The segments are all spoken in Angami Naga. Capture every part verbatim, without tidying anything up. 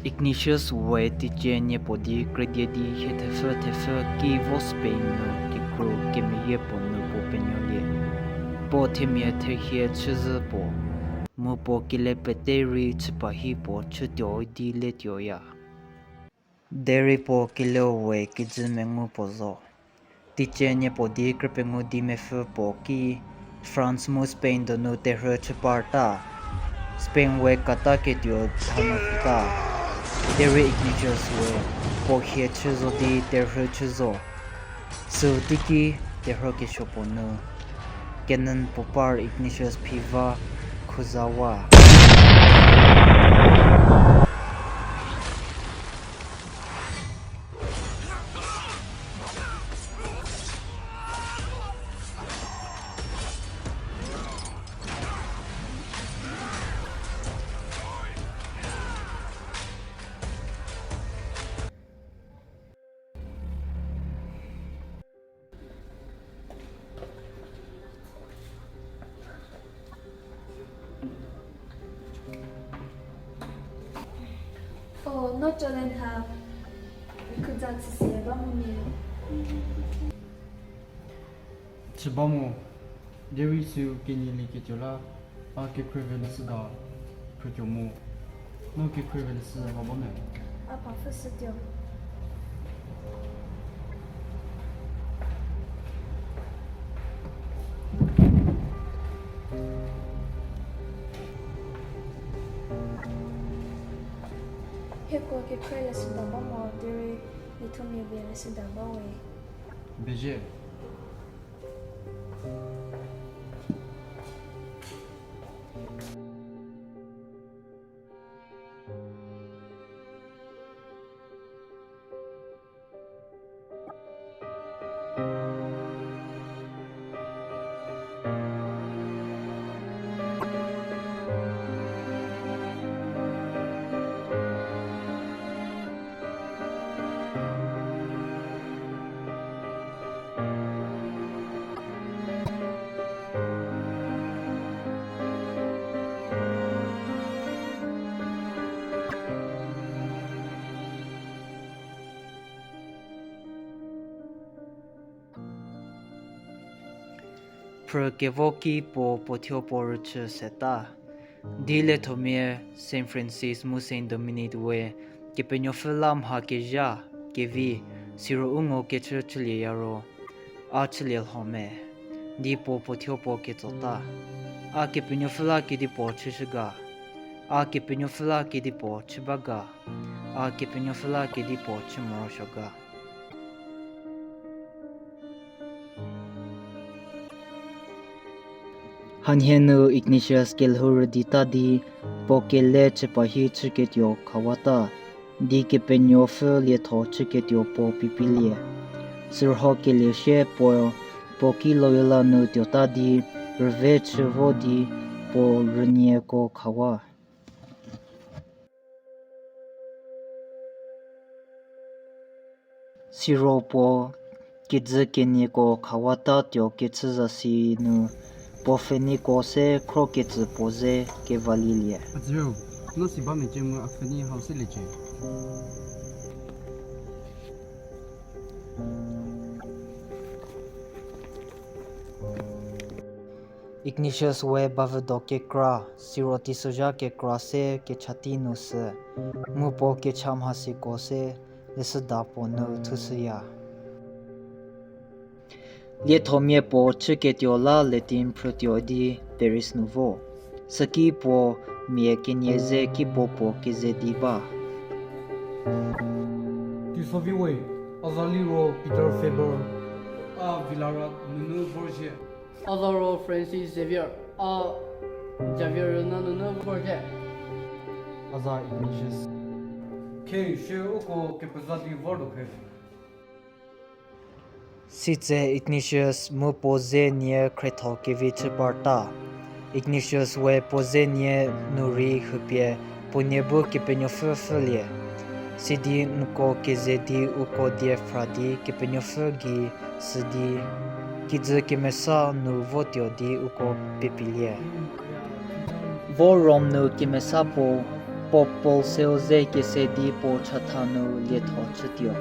Ignatius we teicie nie puo di kredie di hie thepfü thepfü ki vo Spain nu kikru kemeyie puo nu puo penuolie. Puo themia therhie chüzhü puo, mu puo kele pete rei chüpa hi puo chütuo di letuoya. Derei puo keleu we kijü mengu puo zo. Teicie nie puo di krüpengou di mepfü puo ki France mu Spain donu terhü chü parta. Spain we kata ketuo dhanu pfhüta. Derei Ignatius we puo hie chü zo di terhü chü zo. Süu teiki terhü kesuo puo nu canon puo par Ignatius phi va khuzawa. O, no Jolen ha, rei khuza chüse ba mu nie. Chü ba mo, derei süu kenielieketuo la, a kekhrüve leshüda phrütuo mo, no kekhrüve leshü ha ba me. A pa pfhüshütuo. Hieko kekhrü leshüda ba mo, derei liethomia pie leshüda ba we. Bezie. Phrü kevo ki puo puothuo puo rüchü seta. Di liethomia Saint Francis mu Saint Dominic we Kepenuopfü la mha kezha, kevi, siro u ngo kechü chülieya ro, a chülie lho me, di puo puothuo puo ketsota. A Kepenuopfü la kedipuo chüshü ga? A Kepenuopfü la kedipuo chü ba ga? A Kepenuopfü la kedipuo chü morosuo ga? Hanhie nu Ignatius kelhou rüdita di, puo kele chüpa hi chüketuo khawata, di Kepenuopfü lietho chüketuo puo pipilie. Sürho kelie sie puo, puo ki Loyola nu tuota di, rüve chü vo di, puo rünieko khawa. Siro puo kijü kenieko khawata tuo kechü zasi nu, puo pfheniko se khro ketsü puo ze kevalielie. Atsüro, no si ba mecie mu a pfheni hau seliecie. Ignatius we bavüdo kekra, siro teisozha kekra se kechati nu sü, mu puo kecha mhasiko se leshüda puo nu thushüya. Liethomia puo chüketuo la Latin phrütuo di Paris nu vo. Süki puo mia kenie ze kipuo puo keze di ba. Teisovi we, a za liro Peter Faber, a Villarrat nunu vorzhie. A za ro Francis Xavier, a Javier rüna nunu vorzhie. A za Ignatius. Khe shie uko kepeza di vortuo khe. Sitse Ignatius mu puo ze nie khrietho kevi chü parta. Ignatius we puo ze nie nu rei hupie puo nie bu Kepenuopfü pfhülie. Sidi nko keze di uko die phra di Kepenuopfü gei sü di, kijü kemesa nu votuo di uko pepilie. Vo Rome nu kemesa puo Pope Paul seu ze kese di puo chatha nu lietho chütuo.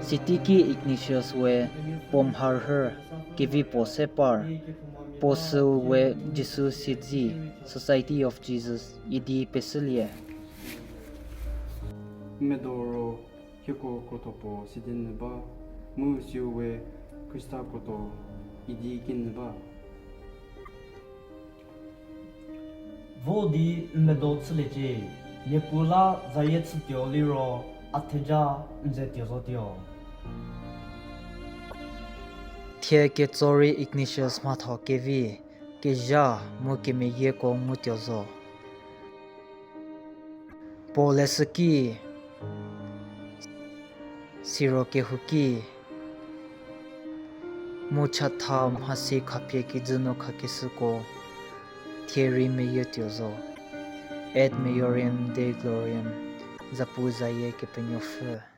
Sitiki Ignatius we puo mharhü kevi puo se par, puo süu we Jisu Siedzi, Society of Jesus idi peshülie. N medo ro hieko krotho puo sidi nyü ba, mu süu we Khrista krotho idi ki nyü ba. Vo di n medo chüliecie, Niepuu la zayie chütuo liro a theja n ze tuo zotuo. Thie ketso rei Ignatius mhatho kevi, kezha mu kemeyieko ngutuo zo. Puo leshüki, siro kehouki, mu chatha mhasi khapie kijü nu khakeshüko thie rei meyietuo zo. Et maiorem Dei gloriam, zapuzayie Kepenuopfü.